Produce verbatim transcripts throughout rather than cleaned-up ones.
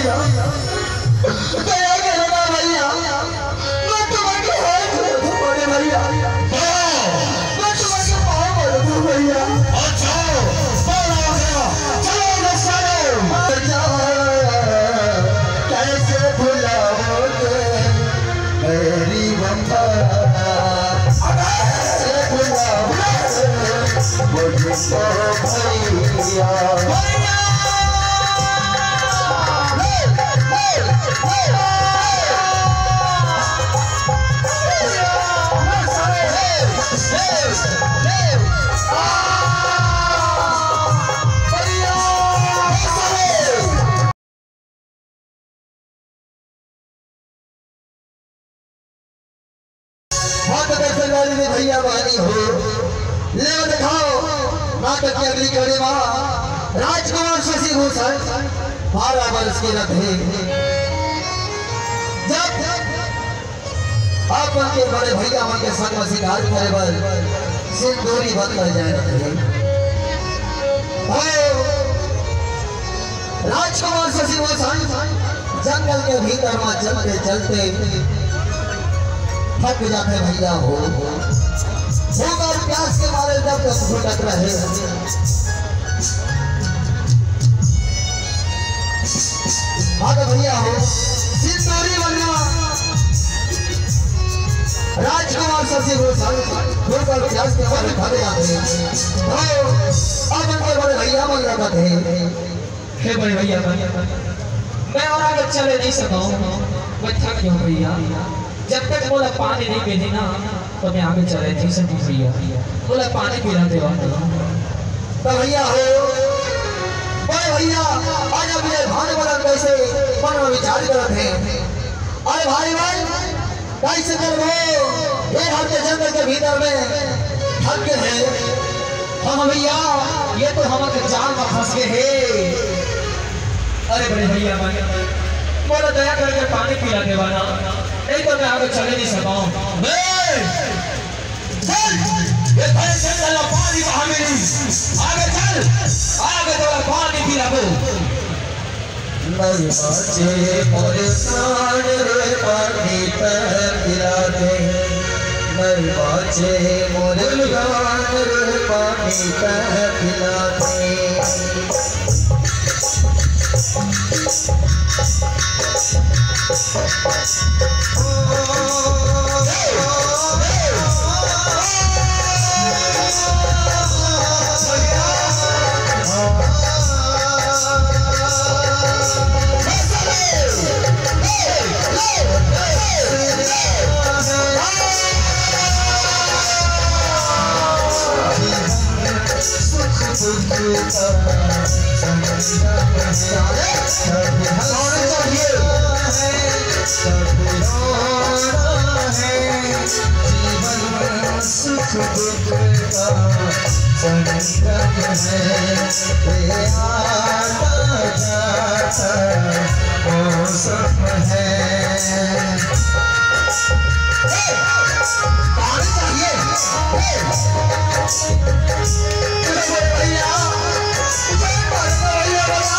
दया करो ना भैया, मैं तुम्हारे हाथ जोड़ता हूँ बड़े भैया, मैं तुम्हारे पाँव पड़ता हूँ भैया। अच्छा, बोलो भैया, चलो रे सारे। कैसे भुलाओगे मेरी वफा, कैसे भुलाओगे मुझको भैया। भक्त दर्शन वाली में भैया बहनी हो, ले दिखाओ नाटक के अगली कड़ी मा राजकुमार शशि भूषण बारह वर्ष के रथे। जब अपन के बड़े भैया मन के संग में शिकार करे बर सिंदूरी बन कर जाए रथे, भाई राजकुमार शशि भूषण जंगल के भीतर में चलते चलते थक जाथे भैया हो। भूख और प्यास के मारे जब तक भटक रहे। हाँ तो भैया हो, सिंदूरी बनवा राजकुमार शशि भूषण भूख और प्यास के मारे थक जाथे। हो, अब उनके बड़े भैया मन लगत हे। हे बड़े भैया, मैं और आगे चले नहीं सकूं, मैं थक गया हूं भैया। जब तक मोला पानी नहीं मिली ना, तो मैं आगे चले नहीं सकूं भैया। मोला पानी पिला देवा। तो भैया हो, बड़े भैया, आज अब ये भान वाला कैसे मन में विचार करत हे। अरे भाई, भाई, कैसे करबो? ये घर के जंगल के भीतर में थक गए हैं। हाँ भैया, ये तो हमर के जाल में फंस गए हे। अरे बड़े भैया मन, मोला दया करके पानी पिला देवा ना, नहीं तो मैं आगे चले नहीं सकूं। बे, चल, ये भैंस के चला पानी बहा मेरी। आगे चल, आगे तोला पानी पिलाबो। नहीं बाचे मोर प्राण रे, पानी तह पिला दे। नहीं बाचे मोर प्राण रे, पानी तह पिला दे। जीवन सुख दुख का संगम है, ये आता जाता मौसम है। पानी चाहिए। भैया, भैया, भैया।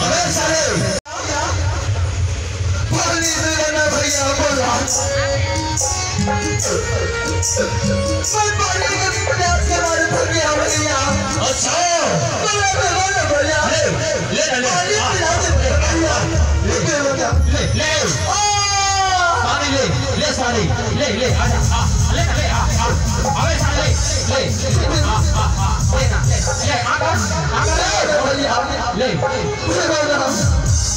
अबे साले, पानी दे देना भैया, बोला। मैं पानी के प्यास के मारे थक गया भैया। अच्छा। बोला, बोला भैया। ले, ले, ले, ले। पानी आ, पिला दे भैया। ले, ले, ले, ले। ले, ले। आ। पानी ले, ले साले, ले, ले, आजा, आ, ले ना, ले, आ, आ, अबे साले, ले, ले, आ, आ, आ, ले ना, ले, ले, आ, आ, ले, भैया। ले।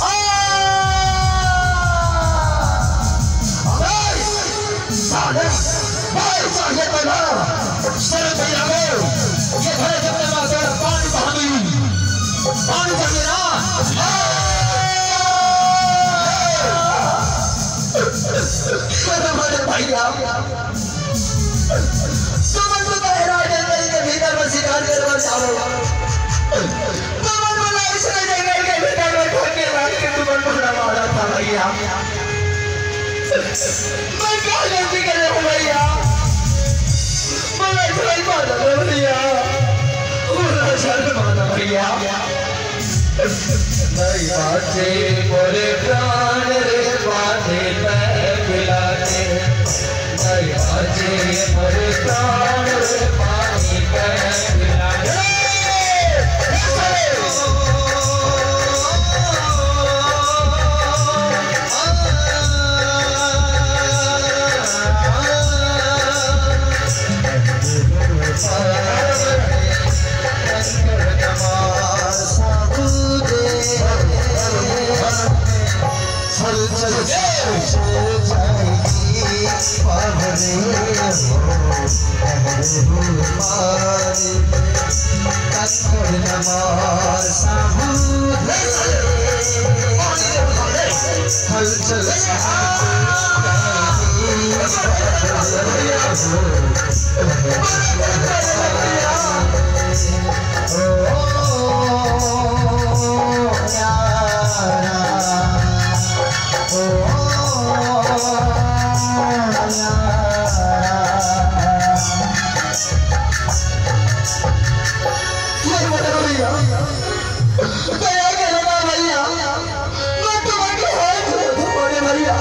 आ। अबे साले, भाई साले, तो ना, सर पे लागो, ये भैंस के माथे पानी बहा दे। पानी चाहिए ना? अरे भैया, तुमन तो कह रहा जंगल के भीतर में शिकार करवा जाओ। तुमन बोला इसने जंगल के भीतर में ठोके मार के तुमन को मारा था भैया। मैं का गलती करे हूँ भैया? मोला झन माना ना भैया, मोला झन माना भैया। नहीं बाचे मोरे प्राण रे, पानी तैं पिला दे। नहीं बाचे मोरे प्राण रे, पानी तैं पिला दे। ये बोले भैया, दया करो ना भैया, मैं तुम्हारे हाथ जोड़ दूं, बोले भैया।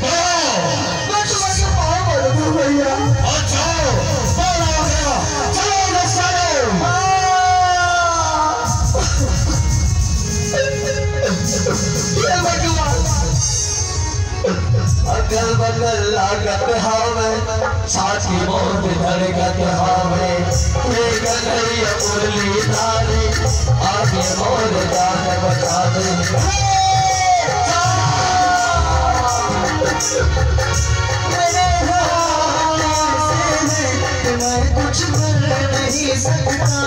हाँ। मैं तुम्हारे पाँव पड़ दूं भैया। अच्छा, कौन आ गया? चलो, रस्ता दो। हाँ। ये भगवान। अगल बगल लागत हावय, छाती मोर धड़कत हावय। हे कन्हैया मुरली धारी, आगे मोर जान बचा दे। मेरे हाथ से मैं कुछ कर नहीं सकता।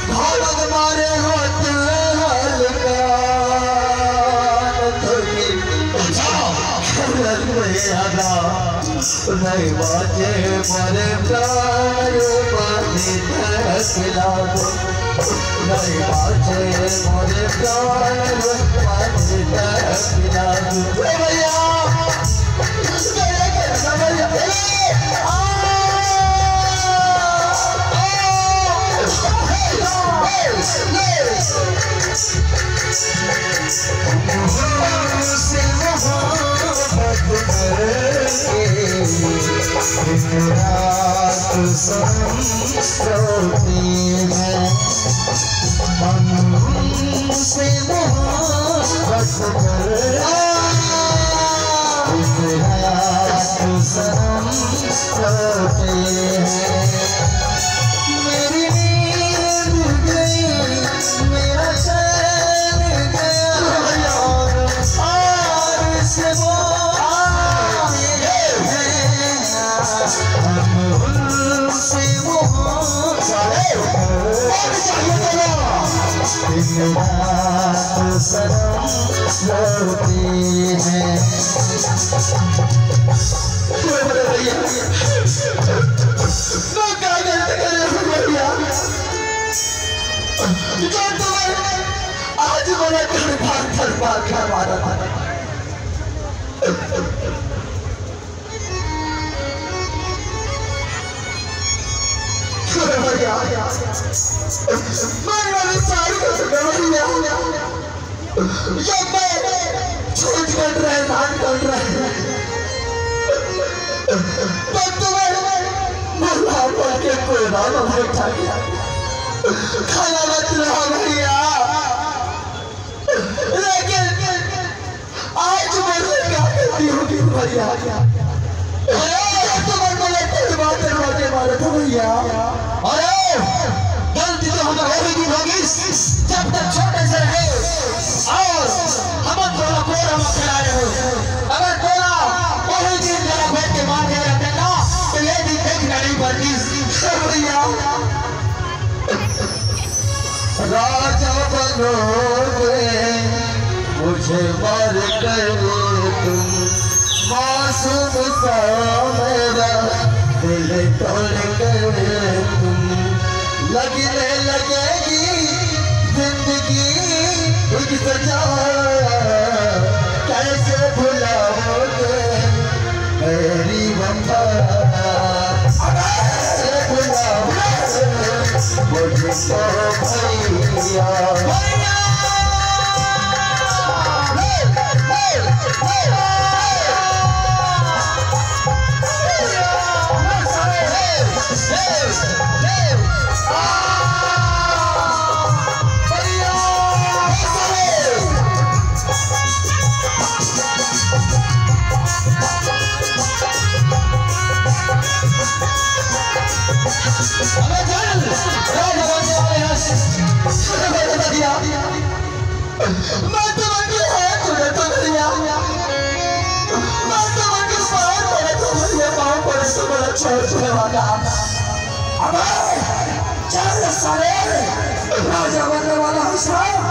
भावत मारे होत हल्का थोड़ी खरत में आदा। नहीं बाचे मोरे प्राण, पानी तक लागो। नहीं बाचे मोरे प्राण, पानी तक लागो। ए भैया, आज मोला तड़पा तड़पा के मारत हे। भैया, मैं वाली सारी को सुन भैया। जब मैं छूट कट रहे, धान कट रहे, तब तुम्हें बुला बोल के कोयला में बैठा गया। खाना मत रहा भैया। लेकिन अरे, तुमन मोला तलवा तलवा के मारत हो भैया। अरे, गलती तो हमर वही दिन होगिस, जब तक छोटे से रहे और हमन तोला कोरा म खिलाए रहे। अगर तोला वही दिन जरा भेंट के मार दे रहते ना, तो ये दिन देखना नहीं पड़तिस। भैया, राजा बनोगे, मुझे मार कर तुम, मासूम सा मेरा दिल तोड़ कर तुम, लगने लगेगी जिंदगी एक सजा, कैसे भुलाओगे मेरी वफा, कैसे भुलाओगे मुझको भैया। अबे चल, राज बनने वाले यहाँ से। मैं तो बन गया है, तूने तो नहीं आया। मैं तो बन गया, पाँव पड़े तो भैया, पाँव पड़े तो बड़ा छोड़ देने वाला। अबे चल साले, राजा बनने वाला है साहब।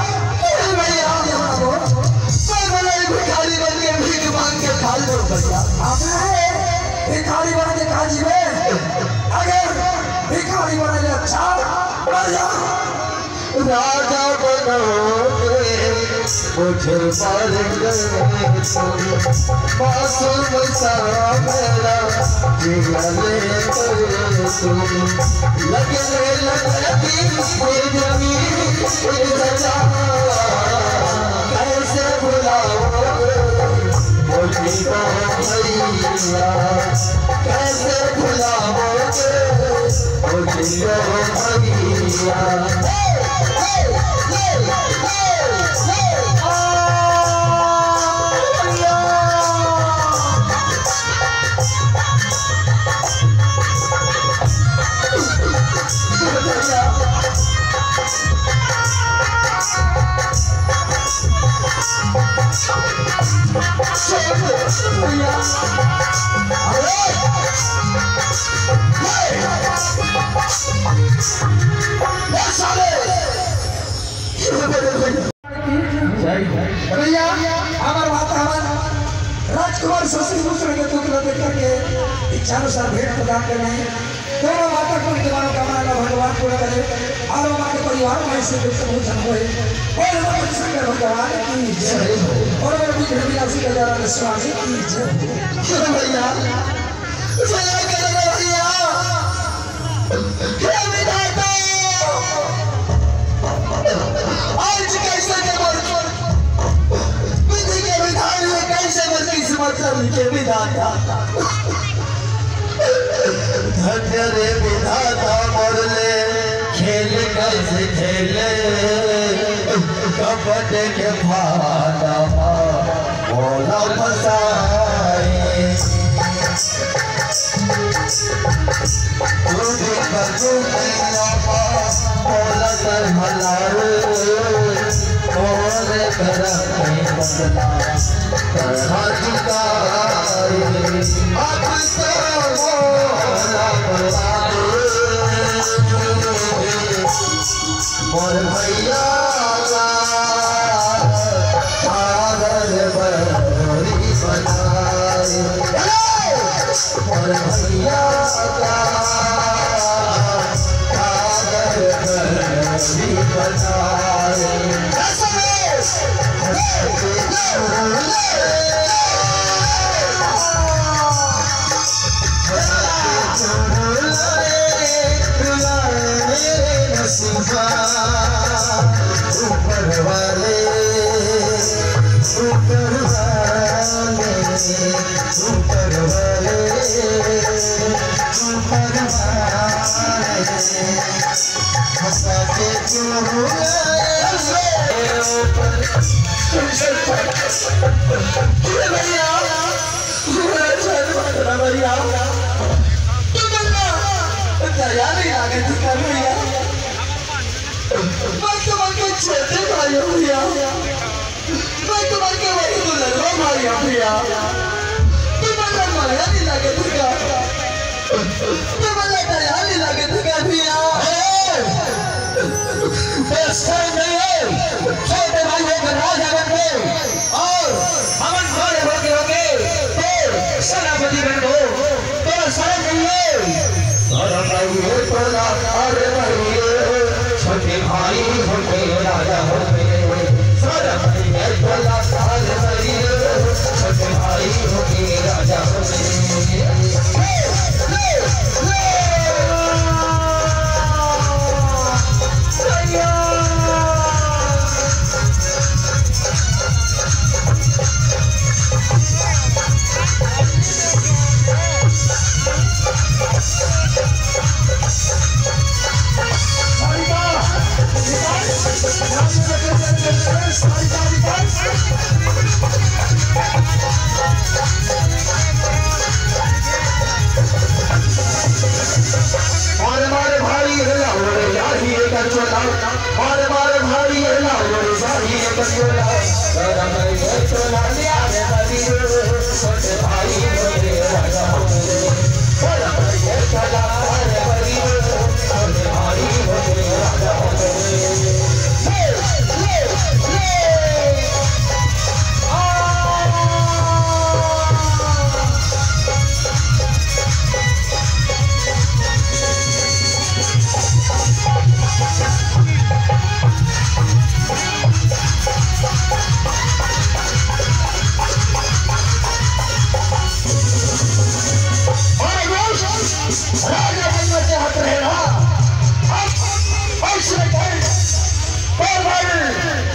नहीं भैया, मैं बोला ही भिखारी बन के भीख मांग के खा लो भैया। अबे भिखारी बन के खा जीवे? अगर भिखारी बने ले अच्छा, मर जा। राजा बनोगे, मुझे मार कर तुम, मासूम सा मेरा जिया ले कर तुम, लगने लगेगी ये जमीन एक सजा, कैसे भुलाओगे मुझको भैया, कैसे भुलाओगे मुझको भैया। भैया, हमर माता हमन राजकुमार शशि भूषण के पुत्र देख करके इच्छानुसार भेंट प्रदान करने दोनों माता कुल के मनोकामना ला भगवान पूरा करे और ओमा के परिवार में से दुख समूह जन होए। बोल बाबा शंकर भगवान की जय। और बोल विघ्न विनाशक गजानन स्वामी की जय। भैया, भैया, भैया, हे विधाता, आज कैसे के मोर विधि के विधान में कैसे मोर किस्मत ला लिखे विधाता। धन्य रे विधाता मोर ले खेल कैसे खेले, कपट के फाना मा मोला फसाए। तू भी बचू मैया मा मोला कर भलाए, मोरे करम के बदला कर चुकाए। अब तो मोला बता दे। मोर भैया का पागल बड़ी बनाए। मोर भैया का पागल बड़ी बनाए। ऊपर वाले, ऊपर वाले, ऊपर वाले, ऊपर वाले, हंसा के क्यों रुलाए? ऊपर, भैया, तुमन ला दया नइ लागत हे का भैया? मैं तुमन के छोटे भाई हँव भैया, मैं तुमन के वही दुलरवा भाई हँव भैया। तुमन ला मया नइ लागत हे का? तुमन ला दया नइ लागत हे का भैया? ए! बेशरम नहीं है, छोटे भाई होकर राजा बन गए और हमन बड़े होके होके तो सेनापति बन गो, तो शर्म नहीं है। शर्म नहीं है तोला, अरे भाई, छोटे भाई होके राजा हो गए। शर्म नहीं है तोला, अरे भाई, छोटे भाई होके राजा हो गए। मारे मारे भाई हेला होले जाही एक चोला, मारे मारे भाई हेला होले जाही एक चोला। गरम है ये चोला, ले आवे बदी रे, छोटे भाई होले राजा होले। गरम है ये चोला, अरे बदी रे, छोटे भाई होले राजा होले। ले, ले, ले। आ। और राजा बनना चाहत रहे ना, अब वैष्णव पर भाई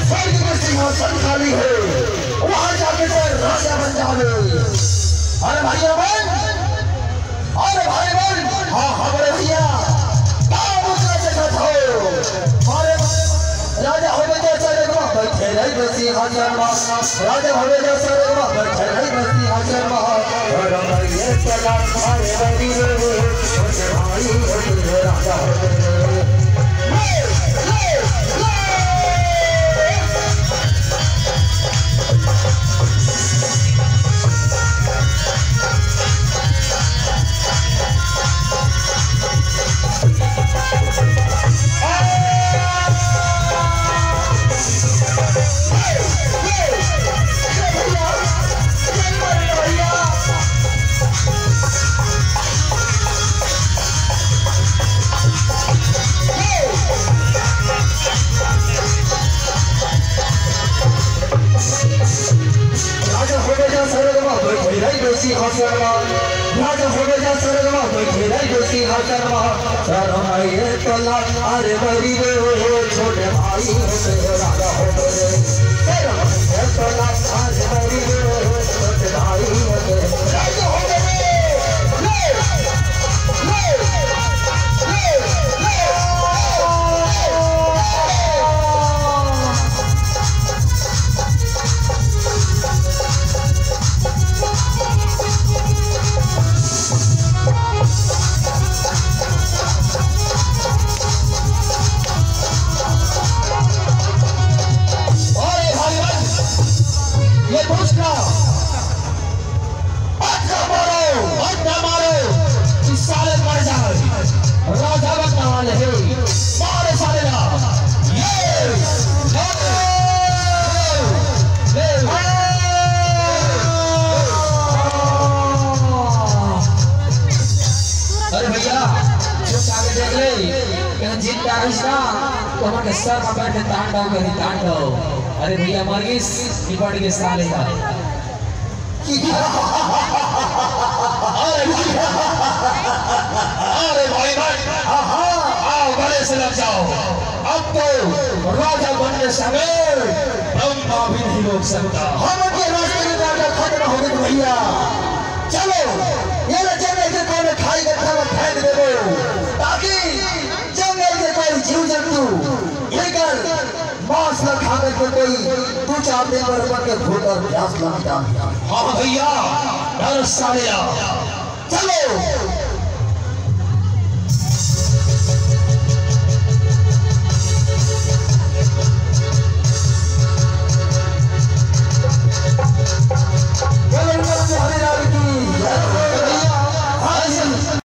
स्वर्ग में सिंहासन खाली है, वहां जाके तो राजा बन जावे। अरे भैया बन, अरे भाई बन, हाँ, हाँ, बड़े भैया, का मुद्रा देखत हो? अरे राजा होवे जा सरगवा, बैठे रही बसी हाजरमा। राजा होवे जा सरगवा, बैठे रही बसी हाजरमा। अरे ये चला, अरे बड़ी रे, छोटे भाई, छोटे राजा होवे रे। राजा होवे जा सरगवा, बैठे रही बेसी हसरमा। राजा होवे जा सरगवा, बैठे रही बेसी हसरमा। शरम आए तोला, अरे बड़ी रे, छोटे भाई होवे राजा होवे रे। शरम आए तोला, अरे बड़ी रे, छोटे भाई होवे। राजा होवे रे। ले, ले, ले, ले। अरे भाई, भाई, ये पूछ रहा। अड्डा मारो, अड्डा मारो, कि साले मर जाए। राजा बनने वाले हैं, मारो साले ला। ये, ले, ले, ले। अरे भैया, जो आगे देख ले, कहीं जीत आ गई ना, तो हमारे सर पर बैठ के तांडव करी, तांडव। अरे भैया, मर गई, निपट के साले का। अरे भाई, अरे भाई, भाई, हाँ, हाँ, आओ, गले से लग जाओ। अब तो राजा बनने समय ब्रह्मा भी नहीं रोक सकता। हम के रास्ते में राजा खत्म हो गए भैया। चलो, ये ले जंगल के कोने खाई गड्ढा में फेंक देबो, ताकि जंगल के कोई जीव जंतु एकर मांस ला खा करके कोई दू चार दिन बर अपन के भूख और प्यास ला मिटा। हाँ भैया, डर साले आ। चलो।